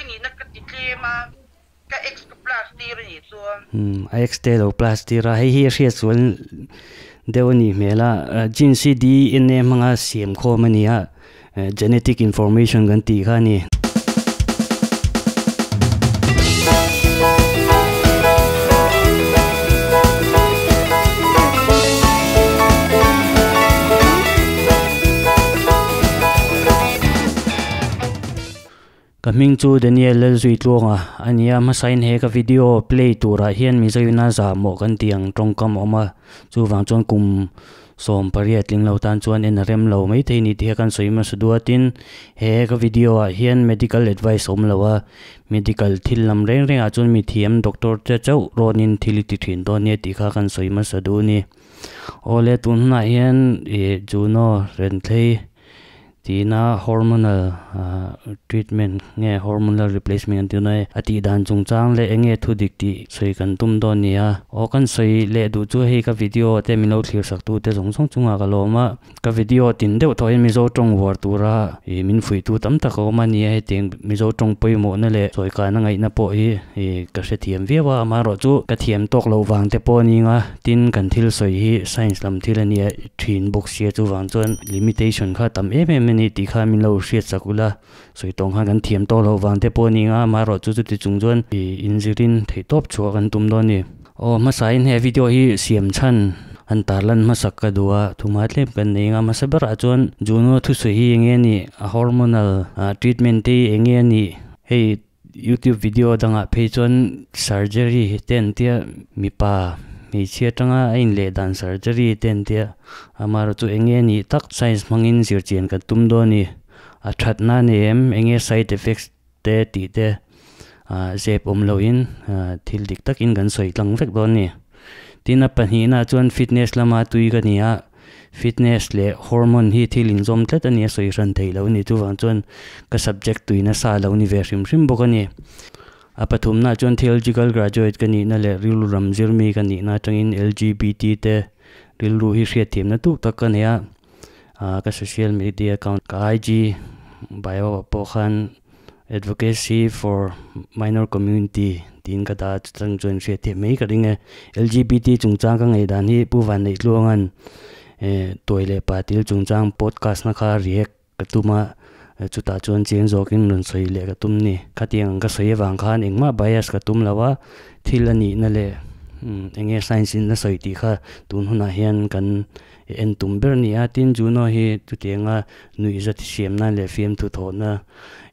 nihna ka ti tlem a, ka X ka plus tir a nih chu. Umm a X te lo plus tir a, hei hi a hriat sual deuh a nih hmel a, genes hi DNA hmanga siam khawm a ni a, genetic information kan tih kha a ni. Ka hming chu Daniel Lalzuitluanga a ni a, hmasain he ka video play turah hian Mizoina zahmawh kan tih ang tawngkam a awm a, chuvang chuan kum 18 tling lo tan chuan en a rem lo maithei ni tih hi kan sawi hmasa duh a, tin he ka video ah hian medical advice a awm lo a, medical thil lam reng rengah chuan mithiam doctor te chauh rawnin thil i ti thin dawn nia tih kha kan sawi hmasa duh a ni. Awle tun hunah hian ih Juno Renthlei Tina hormonal treatment nge hormonal replacement an tih dawn e, a tih dan chungchang leh enge thu dik tih sawi kan tum dawn ni a. Aw kan sawi leh duh chu hei ka video te min lo thlir sak tu te zawng zawng chungah ka lawm a, ka video tin deuh tawh hian Mizo tawng vuar tura ih min fuih tu tam tak a awm a ni a, hetiang Mizo tawng pawimawhna leh sawi kana ngaihna pawh hi ih ka hrethiam viau a, amaherawh chu ka thiam tawk loh vang te pawh a ni ang a, tin kan thil sawi hi science lam thil a nia. Thin bawk sia chuvang chuan limitation kha tam em em a ni tih kha min lo hriat sak ula, sawi tawng khan kan thiam tawh loh vang te pawh a ni ang a, amaherawh chu chuti chung chuan ih inzirin theihtawp chhuah kan tum dawn a ni. Aw hmasain he video hi siam chhan han tarlan hmasak ka duh a, thuma tlem kan nei ang a, hmasa berah chuan Juno thusawi hi eng nge a nih, a hormonal treatment te hi eng nge a nih, hei Youtube video dangah phei chuan surgery te an tia mipa hmeichhia atanga a inleh dan surgery te an tia amaherawh chu eng nge nih tak science hmangin zir chian kan tum dawn a ni a that na a ni em eng nge side effects te tih te ah zep awm loin ah thil dik takin kan sawi tlang vek dawn a ni tin a pahnihna chuan fitness lama tui ka ni a. Fitness leh hormone hi thil inzawm tlat a ni a sawi hran theih loh a ni. Chuvang chuan ka subject tui nasa lo ni ve hrim hrim bawk a ni. A pathumnaah chuan theological graduate ka nihna leh rilru ram zir mi ka nihna atangin LGBT te rilru hi hriatthiamna tuk tak ka nei a. Ka social media account ka IG bio ah pawh khan Advocacy for minor community tiin ka dah a chutang chuan hriat theih mai ka ring e. LGBT chungchang ka ngaihdan hi Pu Vanneih-Tluanga'n eh tuai leh patil chungchang podcast na kha react ka tum a, chutah chuan chiang zawkin rawn sawi leh ka tum ni. Khatiang ka sawi avang khan engmah bias ka tum lo a, thil a nihna leh eng nge science in a sawi tih kha tun hunah hian kan en tum ber a ni a. Tin Juno hi chutianga nuihzat siam nan leh fiamthu thawhna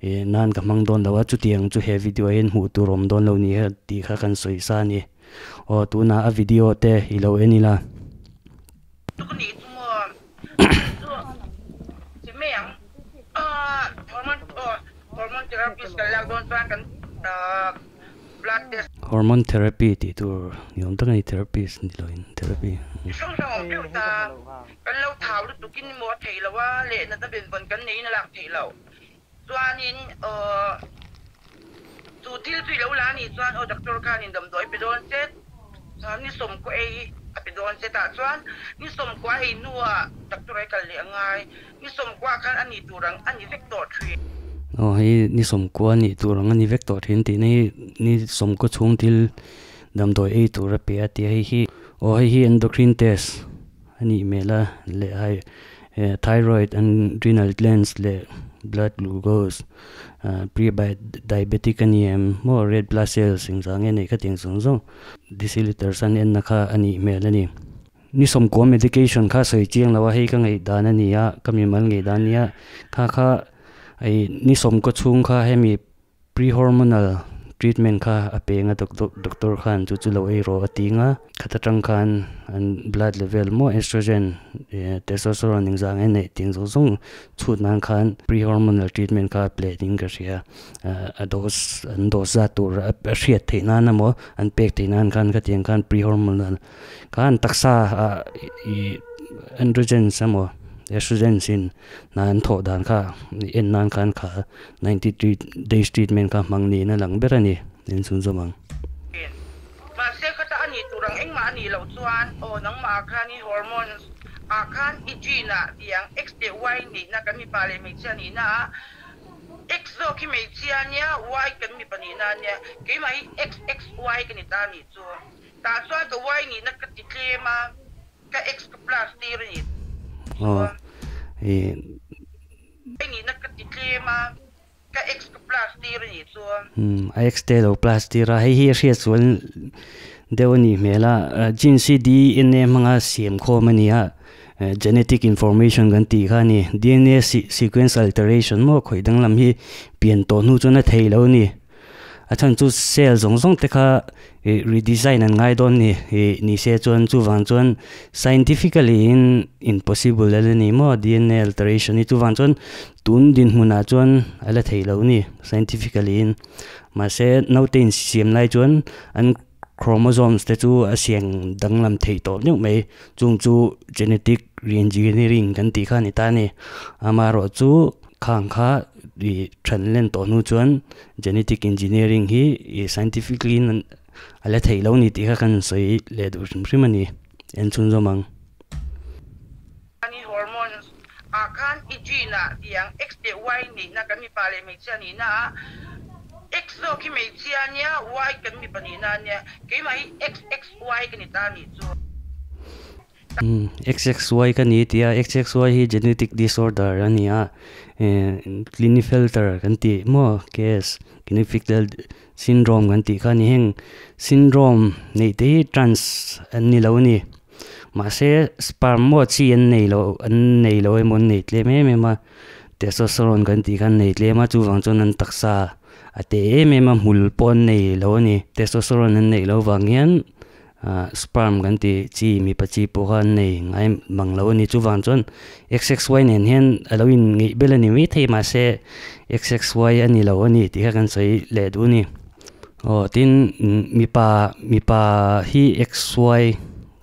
Eh nan ka hmang dawn lo a, chutiang chu he video ah hian hmuh tur awm dawn lo ni kha tih kha kan sawi sa a ni. Aw tunah a video te i lo en ila. Chu ka nih chu maw chu chi mai ang hormone aw hormone therapist kan lak dawn chuan kan blood test. Hormone therapy tih tur ni awm tak a ni therapist ni loin therapy. Hrang hrang awm deuh ta kan lo thau lutukin maw a theih loh a leh natna benvawn kan neiin a lak theih loh. Chuanin aw chu thil chu i lo la anih chuan aw doctor khanin damdawi pe dawn che, ni sawmkua ei a pe dawn che tah chuan ni sawmkua ei hnuah doctor ai kal leh a ngai, ni sawmkua khan a nih tur ang a ni vek tawh thin. Aw hei ni sawmkua a nih tur ang a ni vek tawh thin tihna hi ni sawmkua chhung thil damdawi ei tur a pe a tia hei hi aw hei hi endocrine test a nih hmel a leh hai Thyroid and adrenal glands leh blood glucose pre diabetic a ni em maw red blood cells engzah nge neih kha tiang zawng zawng deciliters an enna kha a nih hmel a ni. Ni sawmkua medication kha sawi chiang lo a hei ka ngaihdan a ni a ka mimal ngaihdan a ni a kha kha ni sawmkua chhung kha hemi Pre-hormonal treatment kha a peng a doctor khan chu chu lo ei rawh a ti nga khat atang khan an blood level maw estrogen testosterone engzah nge neih tih zawng zawng chhut nan khan pre-hormonal treatment kha a pleh ding ka hria a dose an dose zat tur a hriat theih nan emaw an pek theih nan khan khatiang khan pre-hormonal khan taksa ah ih androgens emaw estrogens in Hna an thawh dan kha en nan khan kha 93 days treatment kha hmang niin a lang ber a ni, en chhun zawm ang. Mahse khata a nih tur ang engmah a nih loh chuan aw nangmah ah khan i hormones ah khan i gene ah tiang X leh Y nihna kan mipa leh hmeichhia nihna ah X zawk hi hmeichhia nia Y kan. na nia keimah hi XXY ka ni ta nih chu tah chuan ka Y nihna ka ti tlem a ka X ka plus tir a nih Aw i. Y nihna ka ti tlem a ka X ka plus tir a nih chu. Umm a X te lo plus tir a hei hi a hriat sual deuh a nih hmel a genes hi DNA hmanga siam khawm a ni a genetic information kan tih kha a ni DNA sequence alteration maw khawih danglam hi pian tawh hnu chuan a thei lo a ni. A chhan chu cell zawng zawng te kha ih redesign an ngai dawn ni ih ni se chuan chuvang chuan scientifically in impossible a la ni maw D_N_A alteration hi chuvang chuan tun dinhmunah chuan a la thei lo ni scientifically in mahse naute insiam lai chuan an chromosomes te chu a siang danglam thei tawh neuh mai chung chu genetic reengineering kan tih kha a ni ta a ni amaherawhchu khang kha ih then len tawh hnu chuan genetic engineering hi ih scientifically in a la theih lo ni tih kha kan sawi leh duh hrim hrim a ni en chhunzawm ang. Ani hormones ah khan i gene ah tiang X leh Y neihna kan mipa leh hmeichhia nihna ah X zawk hi hmeichhia ania Y kan mipa nihna ania keimah hi XXY ka ni ta nih chu. XXY ka ni tih a, XXY hi genetic disorder a ni a, Klinefelter kan tih maw case, Klinefelter syndrome kan tih kha a ni. Heng syndrome neih te hi trans an ni lo a ni. Mahse sperm maw chi an nei lo an nei lo emaw an nei tlem em em a, testosterone kan tih kha an nei tlem a, chuvang chuan an taksa a te em em a, hmul pawh an nei lo a ni. Testosterone an neih loh vang hian Sperm kan tih chi mipa chi pawh kha an nei ngai mang lo a ni. Chuvang chuan XXY nen hian a lo inngeih bel a ni mai thei mahse XXY a ni lo a ni tih kha kan sawi leh duh a ni. Aw tin mipa mipa hi XY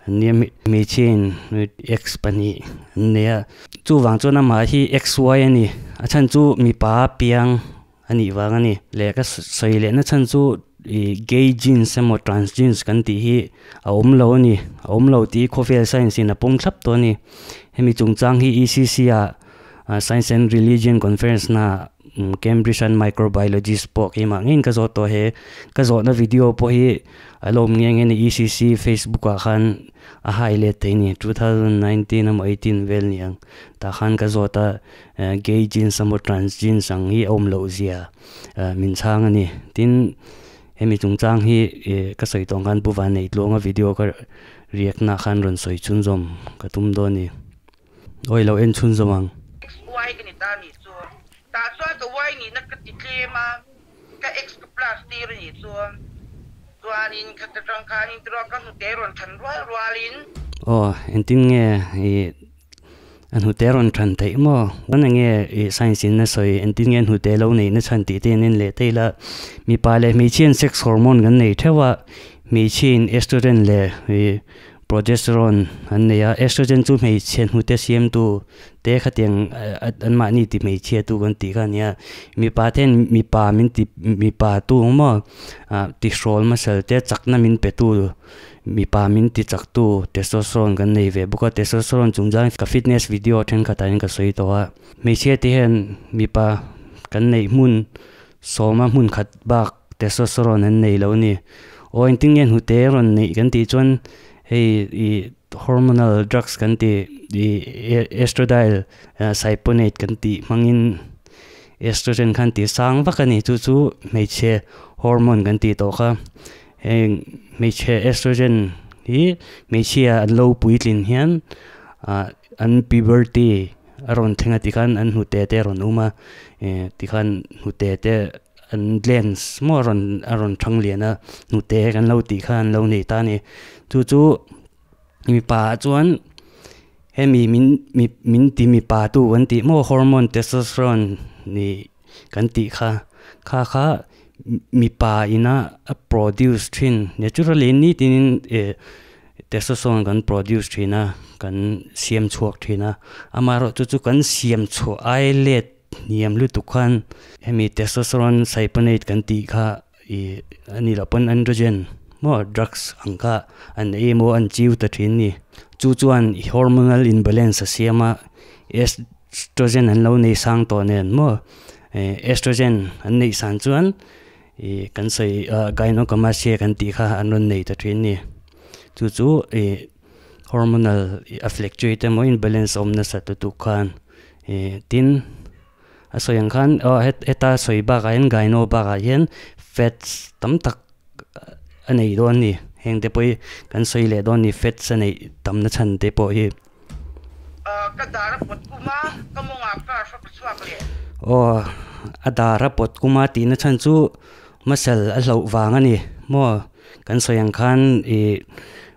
an nia hmeichhia in X pahnih an nei a. Chuvang chuan amah hi XY a ni. A chhan chu mipa piang a nih vang a ni. Leh ka sawi lehna chhan chu ih gay genes emaw trans genes kan tih hi a awm lo a ni. A awm lo tih hi khawvel science in a pawm thlap tawh a ni. Hemi chungchang hi ECC ah Science and Religion Conference na Cambridge an microbiologist pawh keimah ngeiin ka zawh tawh he ka zawhna video pawh hi a lo awm nghe nghe a ni ECC Facebook ah khan a hai let thei a ni 2019 emaw 18 vel ni ang tah khan ka zawt a. Gay genes emaw trans genes ang hi a awm loh zia min chhang a ni. Tin, hemi chungchang hi ka sawi tawh ang khan Pu Vanneitluanga video ka react na khan rawn sawi chhunzawm ka tum dawn a ni. Awi lo en chhunzawm ang. X, Y ka ni ta nih chu. Tah chuan ka Y nihna ka ti tlem a, ka X ka plus tir a nih chu. Chuanin khat atang khanin tiraw ka hnute rawn than rual rualin. Aw, engtin nge i A hnute rawn than theih maw? Eng enge i science in a sawi engtin nge hnute lo neih na chhan tih te in en leh thei la. Mipa leh hmeichhia in sex hormone kan nei theuh a, hmeichhia in estrogen leh i progesterone an nei a, estrogen chu hmeichhe hnute siamtu te khatiang anmahni ti hmeichhia tu kan tih kha a nia. Mipa te hian mipa min ti mipa tu maw tihrawl hmasa te chakna min pe tu Mipa min ti chaktu testosterone kan nei ve bawk a, testosterone chungchang ka fitness video thenkhatah hian ka sawi tawh a. Hmeichhia te hian mipa kan neih hmun sawma hmun khat bak testosterone an nei lo a ni. Aw engtin nge hnute rawn neih kan tih chuan hei ih hormonal drugs kan tih ih estradiol cyponate kan tih hmangin estrogen khan tih sang vak a ni. Chu chu hmeichhe hormone kan tih tawh kha. Heng hmeichhe estrogen hi hmeichhia an lo puitlin hian ah an puberty a rawn thleng a tikhan an hnute te a rawn um a eh tikhan hnute te an glands maw a rawn a rawn thang lian a hnute kan lo tih kha an lo nei ta a ni chu chu mipa ah chuan hemi min min ti mipa tu kan tih maw hormone testosterone nih kan tih kha kha kha mipa ina a produce thin naturally nitin in eh testosterone kan produce thin a kan siam chhuak thin a amaherawh chu chu kan siam chhuah ai let hniam lutuk khan hemi testosterone cyponate kan tih kha ih a nih loh pawn androgen maw drugs ang kha an ei emaw an chiu ta thin a ni chu chuan hormonal imbalance a siam a estrogen an lo nei sang tawh nen maw estrogen an neih san chuan. I kan sawi gynecomastia kan tih kha an rawn nei ta thin ni. Chu chu i hormonal a fluctuate emaw imbalance a awm nasa lutuk khan i tin a sawi ang khan aw heta sawi bakah hian gyno bakah hian fats tam tak a nei dawn a ni. Heng te pawh hi kan sawi leh dawn a ni fats a neih tamna chhan te pawh hi. Ka dar a pawt kum a, ka mawngah car fa ka chhuak leh. Aw, a dar a pawt kum a tihna chhan chu muscle a hlauh vang a ni maw? Kan sawi ang khan ih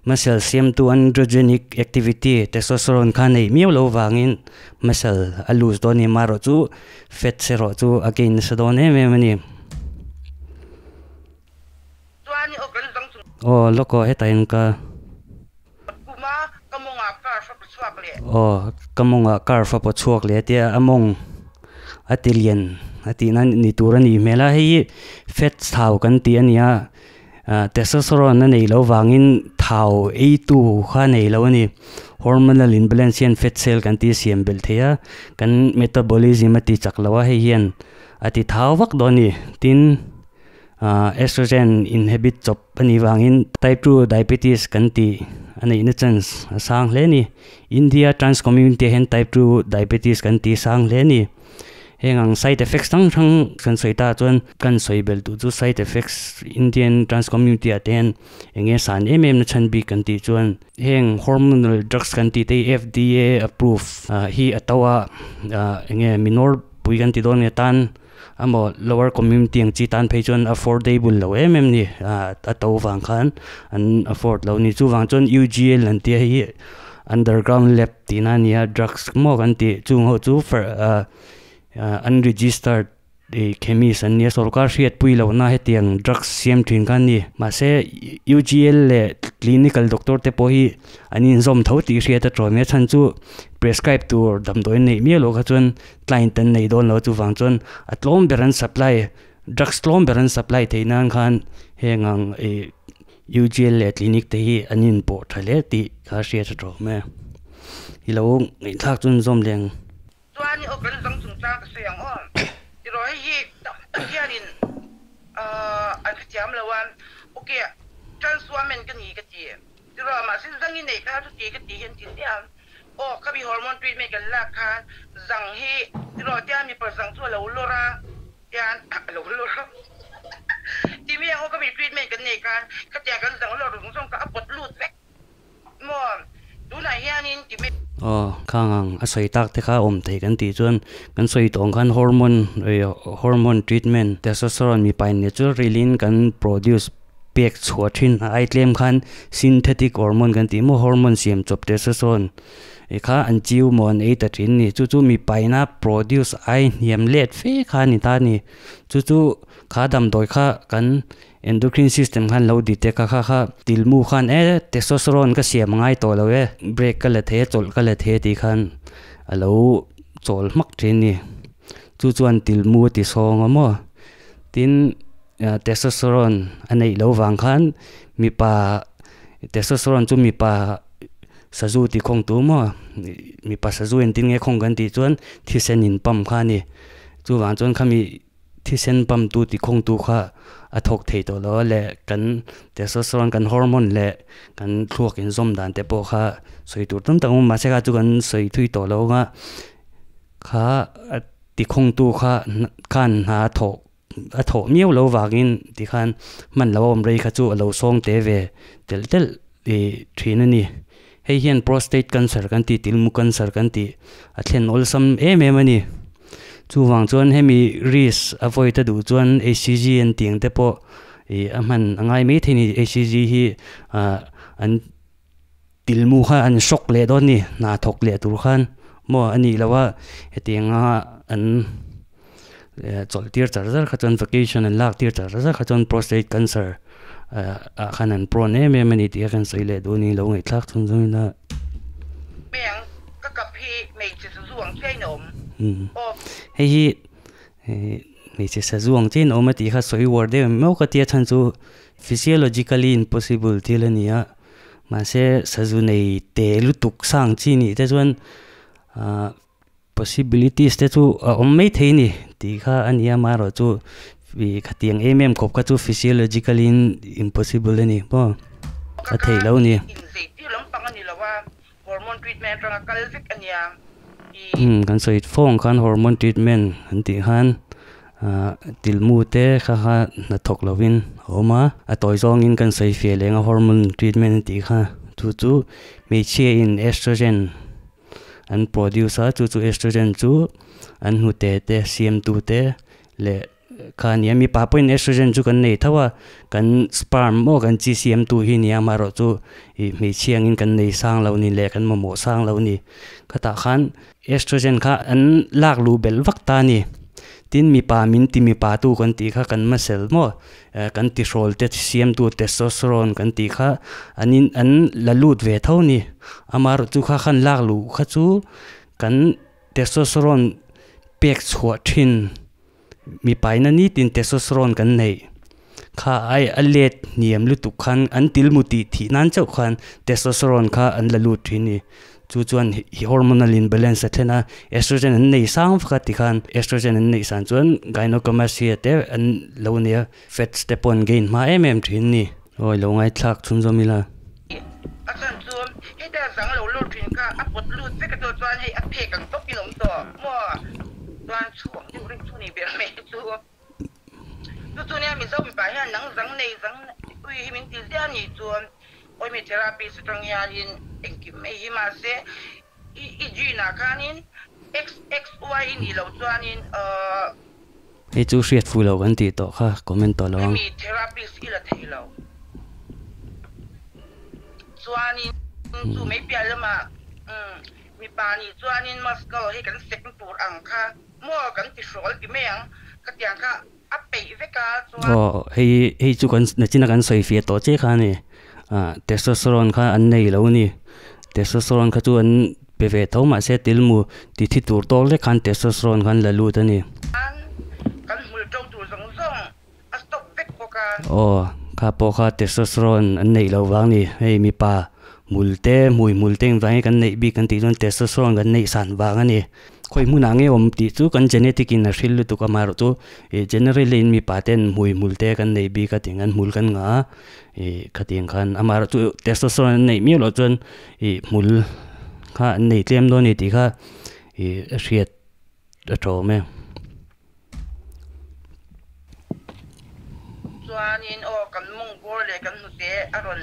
muscle siamtu androgenic activity testosterone kha neih miau lo vangin muscle a lose dawn a ni. Amaherawhchu fats erawh chu a gain nasa dawn em em a ni. Chuan i aw kan zang chung. Aw lawk aw hetah hian ka. Kum a, ka mawngah kar fa paw chhuak leh. Aw ka mawngah kar fa paw chhuak leh tia a mawng a ti lian a tih nan ni tur a nih hmel a, hei hi fat thau kan tih a ni a, testosterone a neih loh vangin thau ei tu kha a nei lo a ni. Hormonal imbalance hian fat cell kan tih a siam belh thei a, kan metabolism a ti chak lo a, hei hian a ti thau vak dawn a ni. Tin. Estrogen inhibit chawp a nih vangin type 2 diabetes kan tih a neihna chance a sang hle a ni. India trans community ah hian type 2 diabetes kan tih a sang hle a ni. Heng ang side effects hrang hrang kan sawi ta chuan kan sawi belh duh chu side effects Indian trans community ah te hian eng nge san em em na chhan bik kan tih chuan heng hormonal drugs kan tih te hi FDA approve hi a to a eng nge minor pui kan ti dawn nge tan Amaw lower community ang chi tan phei chuan affordable lo em em ni a to vang khan an afford lo ni chuvang chuan UGL an tia hi underground lab tihna a nia drugs maw kan tih chung ho chu unregistered ih chemist an nia sorkar hriatpui lohna hetiang drugs siam thin kha a ni mahse UGL leh clinical doctor te pawh hi an inzawm tho tih hriat a tawm a chhan chu prescribe tur damdawi an neih miah loh kha chuan Client an nei dawn lo chuvang chuan a tlawm ber an supply drugs tlawm ber an supply theih nan khan heng ang ih UGL leh clinic te hi an inpawh tha hle tih kha hriat a tawm e. I lo ngaihthlak chu an zawm leh ang. Chuan i aw kan zawng chungchang ka sawi ang aw. Tiraw hei hi tam tak hianin an hrethiam lo a, ok trans woman ka ni ka ti. Tiraw mahse zang i neih kha chuti ka ti hian ti hle a. Aw ka mi hormone treatment kan lak khan zang hi tiraw tia mipa zang chu a lo lawr a tian a lo lawr a timi ang aw ka mi treatment kan nei khan khatiang kan zang lawr zawng zawng kha a pawt lut vek maw tunah hianin timi. Aw khang ang a sawi tak te kha awm thei kan tih chuan kan sawi tawh ang khan hormone hormone treatment testosterone mipa in natural rilin kan produce pek chhuah thin a ai tlem khan synthetic hormone kan tih maw hormone siam chawp testosterone eh kha an chiu maw an ei ta thin a ni chu chu mipa ina produce ai hniam let fe kha a ni ta a ni chu chu kha damdawi kha kan endocrine system khan lo detect a kha kha tilmu khan e testosterone ka siam ngai tawh lo e break ka la thei a chawlh ka la thei a tih khan a lo chawl hmak thin a ni chu chuan tilmu a ti sawng a maw tin. Testosterone a neih loh vang khan mipa testosterone chu mipa sazu tih khawng tu maw mipa sazu engtin nge khawng kan tih chuan thisen in pump kha a ni chuvang chuan khami thisen pump tu tih khawng tu kha a thawk thei tawh lo a leh kan testosterone kan hormone leh kan thluak inzawm dan te pawh kha sawi tur tam tak a awm mahse kha chu kan sawi thui tawh lo ang a kha ti khawng tu kha khan hna a thawh. A thawh miau lo vangin tikhan hman lo a awm rei kha chu a lo sawng te ve telh telh ih thin a ni. Hei hian prostate cancer kan tih tilmu cancer kan tih a thlen awlsam em em a ni. Chuvang chuan hemi risk a vawi ta duh chuan HCG an tih ang te pawh ih a hman a ngai mai thei a ni. HCG hi ah an tilmu kha an shock leh dawn a ni hna thawk leh tur khan maw a nih loh a hetianga an chawlh tir char char kha chuan vacation an lak tir char char kha chuan prostate cancer ah khan an prone em em a ni tih a kan sawi leh duh a ni lo ngaihthlak chhun zawng ila. Meng ka kap hi hmeichhe sazu ang chiahin a awm aw. Hei hi hmeichhe sazu ang chiahin a awm a tih kha sawi uar deuh em maw ka tia chhan chu physiologically impossible thil a ni a. Mahse sazu nei te lutuk sang chi nih te chuan ahh possibilities te chu a awm mai thei a ni tih kha a ni a amaherawh chu I khatiang em em khawp kha chu physiologically in impossible a ni maw? A theih lo ni. Umm kan sawi fawng khan hormone treatment an tih khan ah tilmu te kha kha hnathawk lovin a awm a, a tawi zawngin kan sawi fiah leng a hormone treatment an tih kha chu chu hmeichhia in estrogen an produce a chu chu estrogen chu an hnute te siamtu te leh Kha nia mipa pawhin estrogen chu kan nei tho a, kan sperm maw kan chi siamtu hi nia amaherawh chu ih hmeichhia angin kan nei sang lo ni leh kan mamawh sang lo ni. Khatah khan estrogen kha an lak luh belh vak ta a ni. Tin mipa min ti mipa tu kan tih kha kan muscle maw kan tihrawl te siamtu testosterone kan tih kha an in an la lut ve tho a ni. Amaherawh chu kha khan lak luh kha chu kan testosterone pek chhuah thin. Mipaina nitin testosterone kan neih kha ai a let hniam lutuk khan an tilmu tih thih nan chauh khan testosterone kha an la lut thin ni. Chu chuan hi hormonal imbalance a thlen a, estrogen an nei sang vak a tikhan estrogen an neih san chuan gynecomastia te an lo nia fats te pawh an gain hma em em thin ni. Awi lo ngaithlak chhunzawm ila. A chhan chu heta zang lo lawr thin kha a pawt lut vek a tawh chuan hei a phek ang tawpin awm tawh maw chuan chhuak deuh reng chu ni ber mai chu chu chu nia Mizo mipa hian nang zang nei zang ui hi min ti ziah a nih chuan awimi therapist atang hianin engkim mai hi mahse i i gene ah khanin XXY i nih loh chuanin ahh. Hei chu hriat fuh loh kan tih tawh kha comment tawh lo ang. Hemi therapist i la thei lo. Chuanin chu mai piah lamah umm mipa nih chuanin muscle hi kan sek tur ang kha maw kan ti hrawl ti mai ang khatiang kha a peih vek a chuan. Aw hei hei chu kan nachina kan sawi fiah tawh che kha a ni ah testosterone kha an nei lo a ni testosterone kha chu an pe ve tho mahse tilmu ti thi tur tawk lek khan testosterone khan la lut a ni. An kan hmul to tur zawng zawng a stop vek bawk a. Aw kha pawh kha testosterone an neih loh vang ni hei mipa hmul te hmui hmul te engvang hi kan neih bik kan tih chuan testosterone kan neih san vang a ni. Khawi hmunah nge awm tih chu kan genetic in a hril lutuk a amaherawh chu ih generally in mipa ten hmui hmul te kan nei bik a tiang an hmul kan ngah a ih khatiang khan amaherawh chu testosterone an neih miau loh chuan ih hmul kha an nei tlem dawn a ni tih kha ih a hriat a tawm e. Chuanin aw kan mawng bawr leh kan hnute a rawn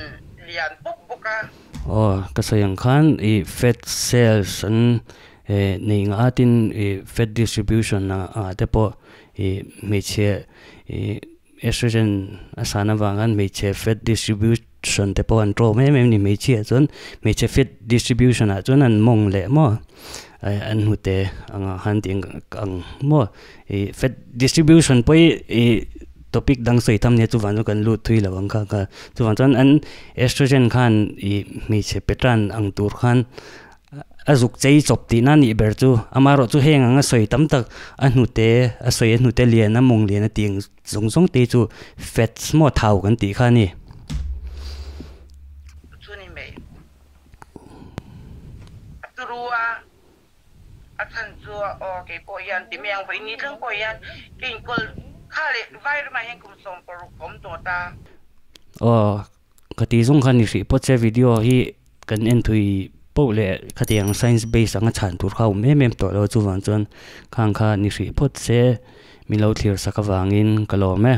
lian bawk bawk a. Aw ka sawi ang khan ih fat cells an nei ngah tin ih fat distribution ah te pawh ih hmeichhe ih estrogen a san avang khan hmeichhe fat distribution te pawh an tlawm em em a ni hmeichhia chuan hmeichhe fat distribution ah chuan an mawng leh maw an hnute angah khan tih ang maw ih fat distribution pawh hi ih topic dang sawi tham nia chuvang chu kan lut thui lo ang kha kha chuvang chuan an estrogen khan ih hmeichhe pattern ang tur khan. A zuk chei chawp tihna a nih ber chu amaherawh chu heng anga sawi tam tak a hnute a sawi a hnute lian a mawng lian a tih ang zawng zawng te chu fats maw thau kan tih kha a ni. Chu ni mai. A turu a, a chhan chu aw kei pawh hian ti mai ang vawi ni thleng pawh hian ka inkawl kha leh vai ramah hian kum 16 ka awm tawh ta. Aw Ka tih zawng khan i hrih pawt se video hi kan en thui poh leh khatiang science base anga chhan tur kha a awm em em tawh lo chuvang chuan khang kha ni hrih phawt se min lo thlir sak avangin ka lawm e.